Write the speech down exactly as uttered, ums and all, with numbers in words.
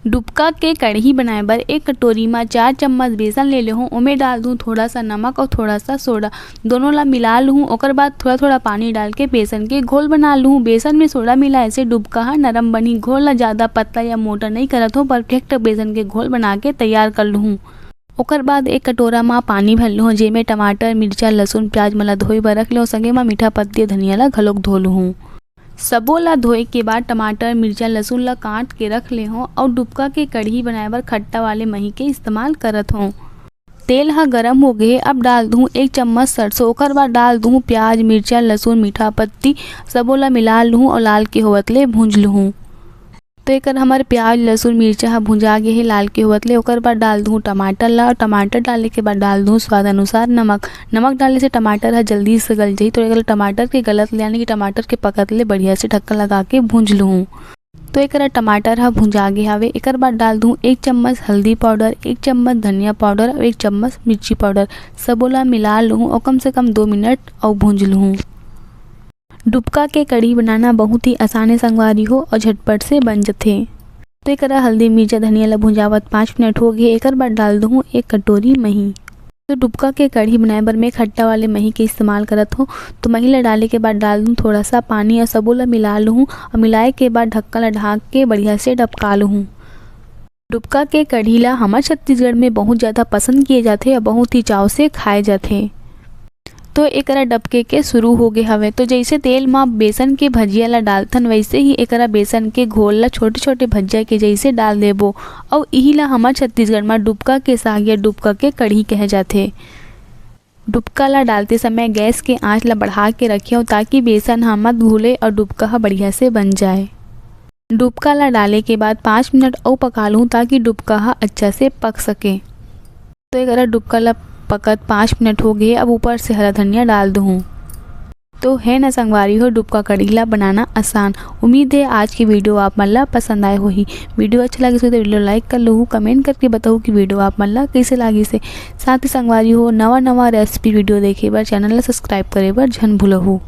डुबका के कढ़ी बनाए बर एक कटोरी म चार चम्मच बेसन ले लेहूँ। ओमे डाल दूँ थोड़ा सा नमक और थोड़ा सा सोडा। दोनों ला मिला लूँ। ओकर बाद थोड़ा-थोड़ा पानी डाल के बेसन के घोल बना लूँ। बेसन में सोडा मिलाए से डुबका ह नरम बनही। घोल ला ज्यादा पतला या मोटा नइ करत हों, perfect बेसन के घोल बना के तैयार कर लूँ। ओकर बाद एक कटोरा म पानी भर लूँ, जेमे टमाटर, मिर्चा, लहसुन, प्याज मन ला धोए बर रख लेहूँ, संगे म मीठा पत्ती, धनिया ला घलोक धो लूँ। सबो ला धोए के बाद टमाटर, मिर्चा, लहसुन ला काट के रख लेहूँ अउ डुबका के कढ़ी बनाए बर खट्टा वाले मही के इस्तेमाल करत हों। तेल ह गरम हो गे, अब डाल दूँ एक चम्मच सरसों, ओकर बाद डाल दूँ प्याज, मिर्चा, लहसुन, मीठा पत्ती, सबो ला मिला लूँ अउ लाल के होवत ले भूंज लूँ। तो एकर हमर प्याज, लहसुन, मिर्चा ह भुंजा गे हे लाल के होवत ले। ओकर बाद डाल दूँ टमाटर ला, अउ टमाटर डाले के बाद डाल दूँ स्वाद अनुसार नमक। नमक डाले से टमाटर ह जल्दी से गल जाही, तो एकर टमाटर के गलत ले, यानी कि टमाटर के पकत ले बढ़िया से ढक्कन लगा के भूंज लूँ। तो एकरा टमाटर ह भुंजा गे हावे। एकर बाद डाल दूँ एक चम्मच हल्दी पाउडर, एक चम्मच धनिया पाउडर अउ एक चम्मच मिर्ची पाउडर। सबो ला मिला लूँ अउ कम से कम दो मिनट अउ भूंज लूँ। डुबका के कढ़ी बनाना बहुत ही आसान हे संगवारी हो, अउ झटपट से बन जथे। तो एकरा हल्दी, मिर्चा, धनिया ला भुंजावत पाँच मिनट हो गे। एकर बाद डाल दूँ एक कटोरी मही। तो डुबका के कढ़ी बनाए बर मैं खट्टा वाले मही के इस्तेमाल करत हों। तो मही ला डाले के बाद डाल दूँ थोड़ा सा पानी अउ सबो ला मिला लूँ अउ मिलाए के बाद ढक्कन ला ढाँक के बढ़िया से डबका लूँ। डुबका के कढ़ी ला हमर छत्तीसगढ़ में बहुत ज्यादा पसंद किए जाथे अउ बहुत ही चाव से खाए जाथे। तो एकरा डबके के शुरू हो गे हवे। तो जैसे तेल म बेसन के भजिया ला डालथन, वैसे ही एकरा बेसन के घोल ला छोटे-छोटे भजिया के जैसे डाल देबो। अउ इही ला हमर छत्तीसगढ़ म डुबका के साग या डुबका के कढ़ी कहे जाथे। डुबका ला डालते समय गैस के आंच ला बढ़ा के रखियो, ताकि बेसन ह मत घुले अउ डुबका ह बढ़िया से बन जाए। डुबका ला डाले के बाद पाँच मिनट अउ पका लूँ, ताकि डुबका ह अच्छा से पक सके। तो एकरा डुबका ला पकत पाँच मिनट हो गे, अब ऊपर से हरा धनिया डाल दूँ। तो हे न संगवारी हो, डुबका कढ़ी ला बनाना आसान। उम्मीद हे आज की वीडियो आप मन ला पसंद आए होही। वीडियो अच्छा लगिस होही तो वीडियो like कर लहू, comment करके बताहू कि वीडियो आप मन ला कइसे लागिस हे। साथ ही संगवारी हो, नवा नवा रेसिपी वीडियो देखे बर चैनल ला subscribe करे बर झन भूलहू।